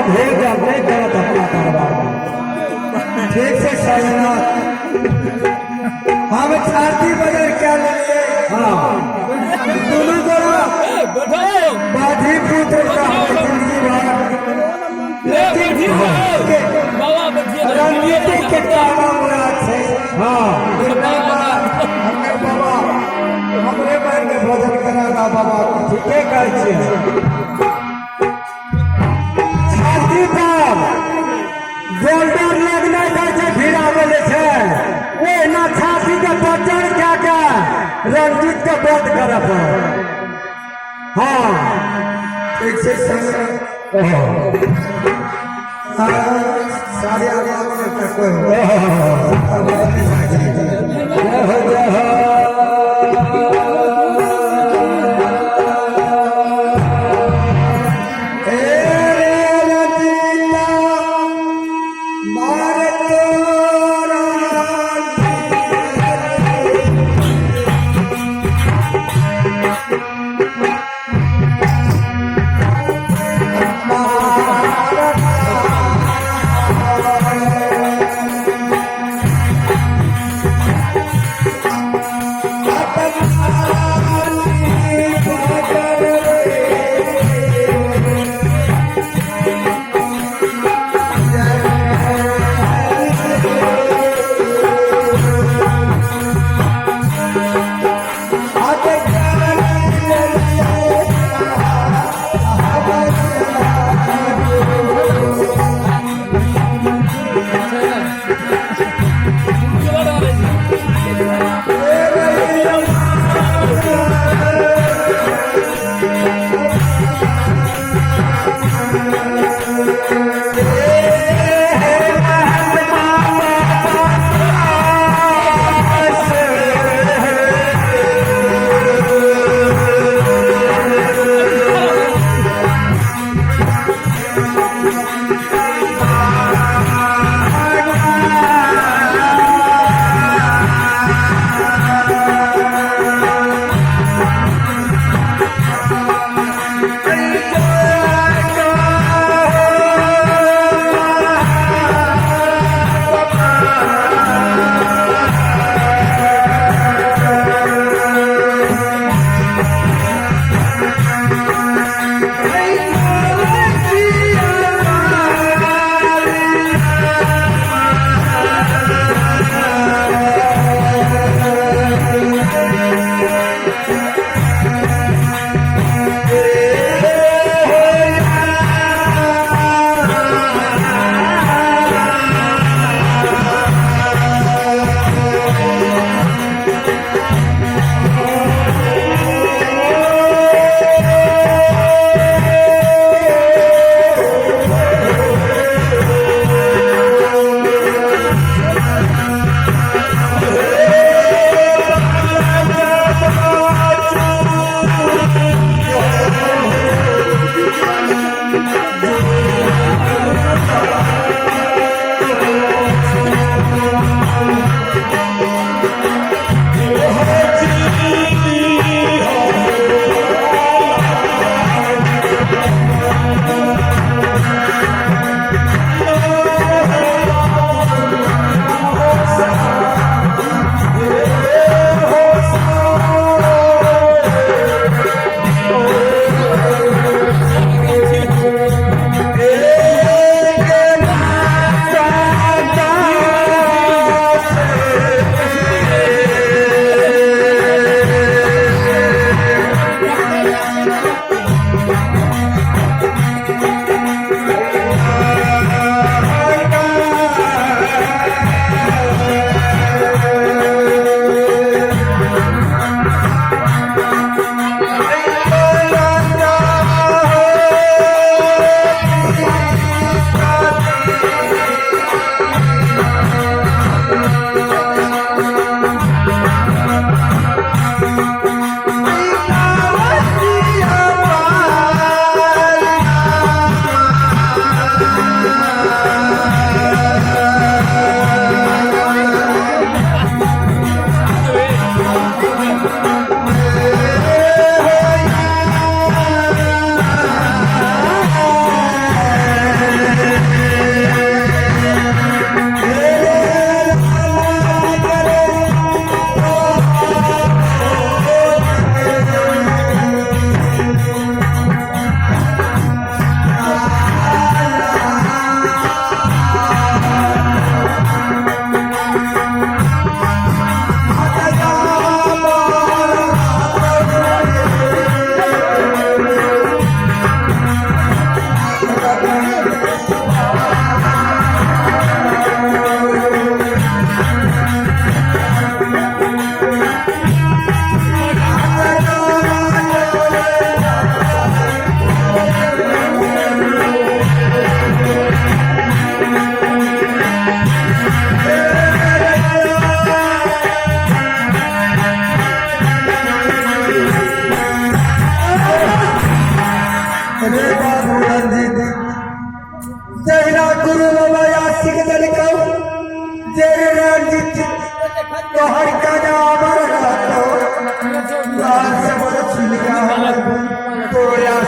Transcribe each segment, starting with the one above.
भेज नहि करत अपना दरबार। ठीक छै साईनाथ, हम छाती बजर कए लेलियै। दुनू गोरा बाजी पुत्र का जिंदगी भर, लेकिन रणनीति के काला मुराद छै। नहि मार, हमरे बाबा, हमरे मार के भोजन करा दा बाबा। ठीके कहै छियै। छाती पर गोल्डन लगने जाइ छै, भिड़ाबै ले छै। ओहिना छाती के बचर कए के रणजीत के बंद करऽ पड़त। हँ। ठीक छै संग। 8:30 बजे तक कोई जय हो, जय हो। ए रे रजीता मार तोरा।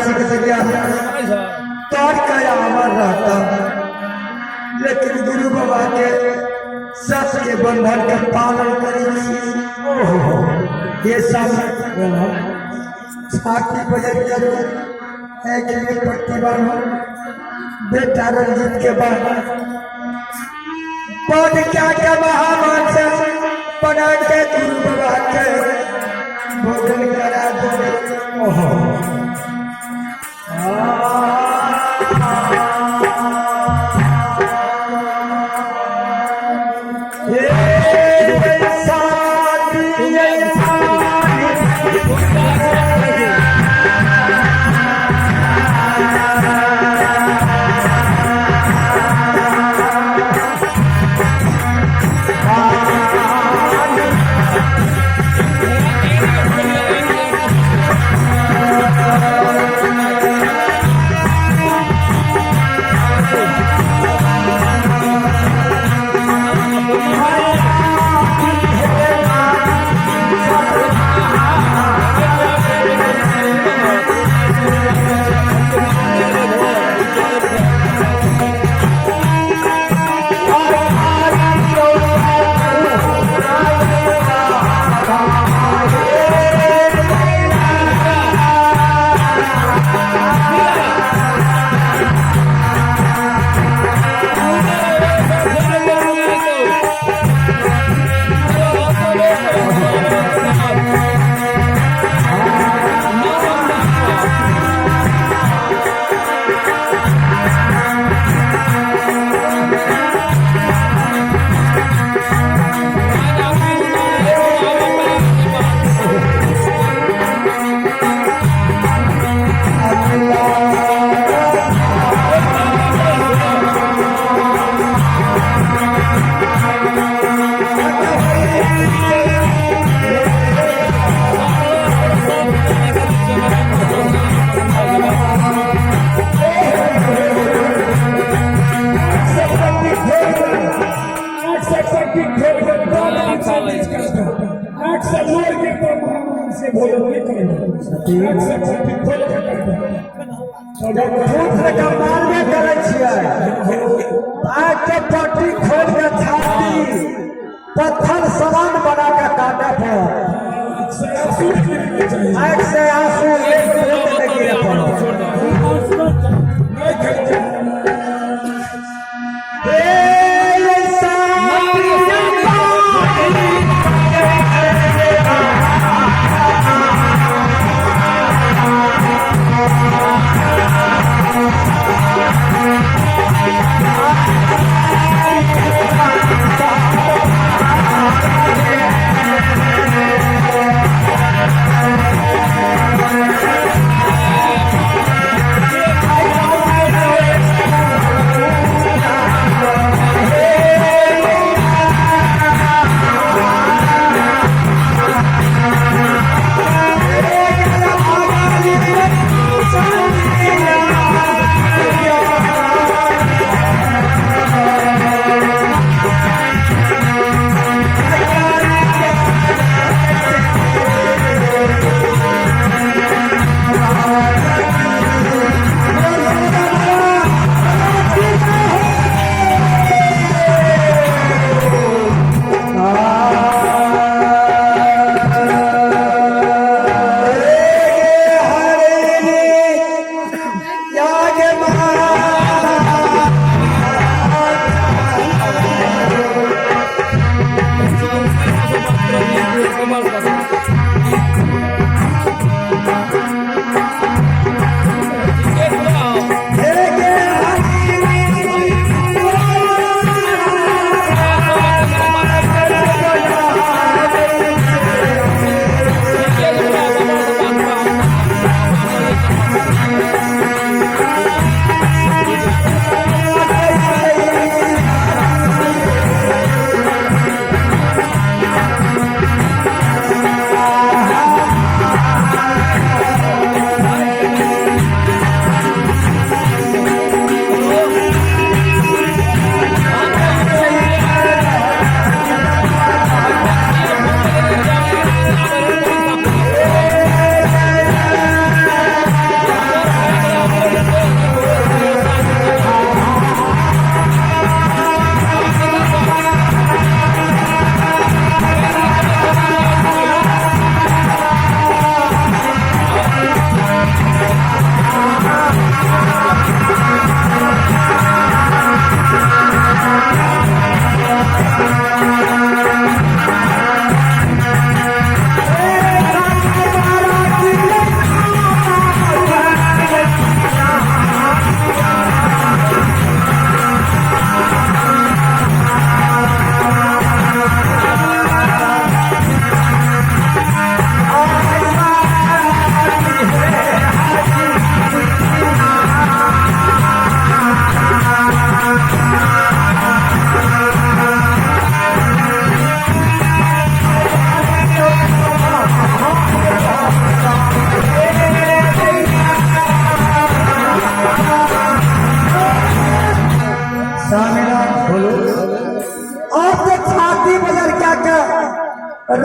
84 के तकिया तर कया अमर रहता, लेकिन गुरु बाबा के सत के बंधन के पालन करै छी। ओहो, ये सब छाती बजट करू एक में प्रतिबंध बेटा रंजीत के बाद पद क्या के महामान से बना के गुरु बाबा के भोजन करा दो। ओहो, जब पुत्र के मारबे करै छियै, आँख के पट्टी खोल के छाती पत्थर समान बना के काटे पर आँख से आंसू एक बूंद नहीं गिरे पड़त।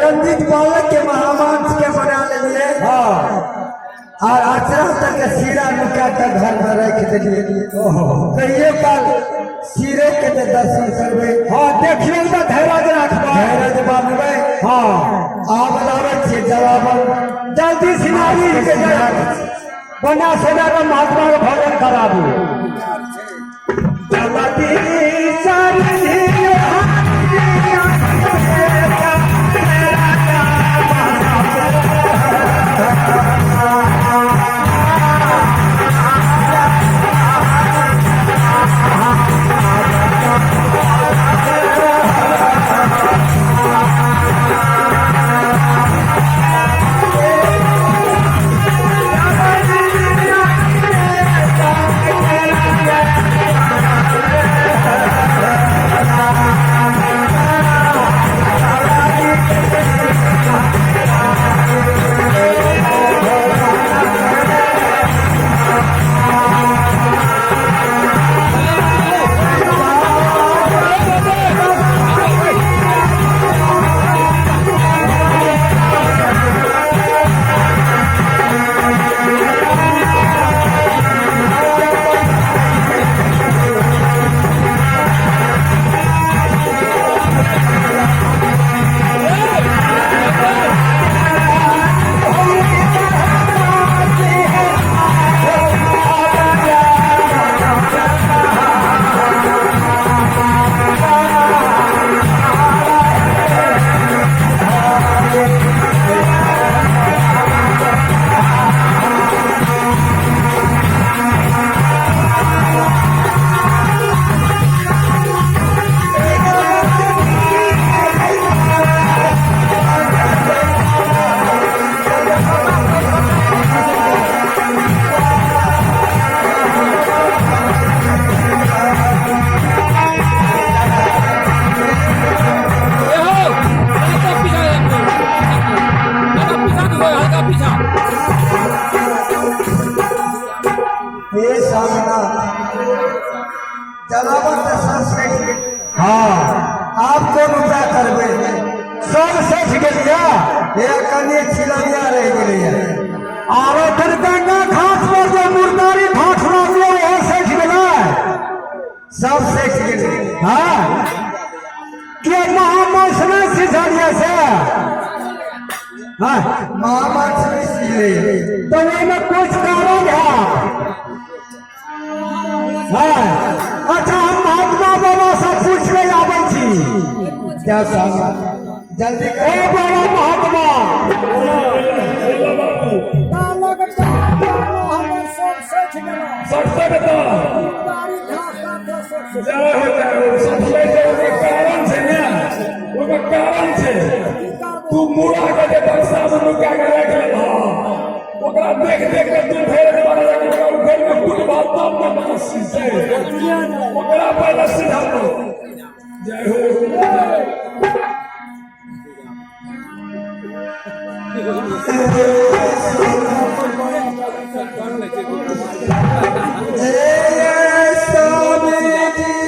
रंजीत बालक के महामांस के बना लेलिए। हाँ। और अचरा तक के सीरा नुका के घर में रख देलिए। ओहो। कहियो काल सिरे के ते दर्शन करबै। हाँ, देखियौ तऽ धैर्य राखबै। धैर्य बांधबै। हाँ। आब लाबै छियै जवाबन। जल्दी सिनारी के बना सोना के महात्मा के भोजन कराबू। जगती सरनी। हल्का पीछा। हे सामना जलावन तऽ सब सठि गेल। हाँ। आब कोन उपाय करबै? सब सठि गेलियै। हे, कनि छिलमिया रहि गेलैया। आरो फिर गंगा घाट पर जे मुर्दारी घाट लागलै, ओहो सठि गेलै। सब सठि गेलै। हाँ, के महामास नहि सिझलियै से? हाँ। महामांस नहि सिझलै। तऽ ओहिमे कुछ कारण है। हाँ, अच्छा, हम महात्मा बाबा से पूछ के आबै छी। जा सामना, जल्दी ओ कर। बाबा महात्मा। सबसे बता। जय हो, जय हो। सबसे तो ओकर कारण छै ने, ओकर कारण छै। तू मुड़ा के जे बक्सा में नुका के राखि लेलह, ओकरा देख देख के तू फेर दोबारा जाके ओकरा उखड़ के कुटबा, तब ने मांस सीझतै। ओकरा पहिले सीधा जय हो। हे स्वामी जी।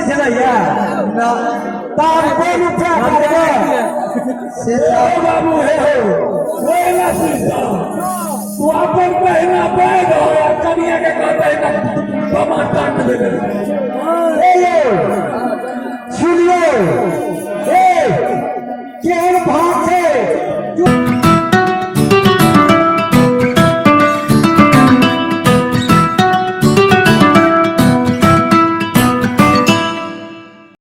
सिझलैया ना। तब कोन उपाय करबै? से ओ बाबू हे हो, ओहिना सिस्टम तू अपन बहिना बैग हो आ कनिया के कहते ना बाबा टांग दे। हे यौ।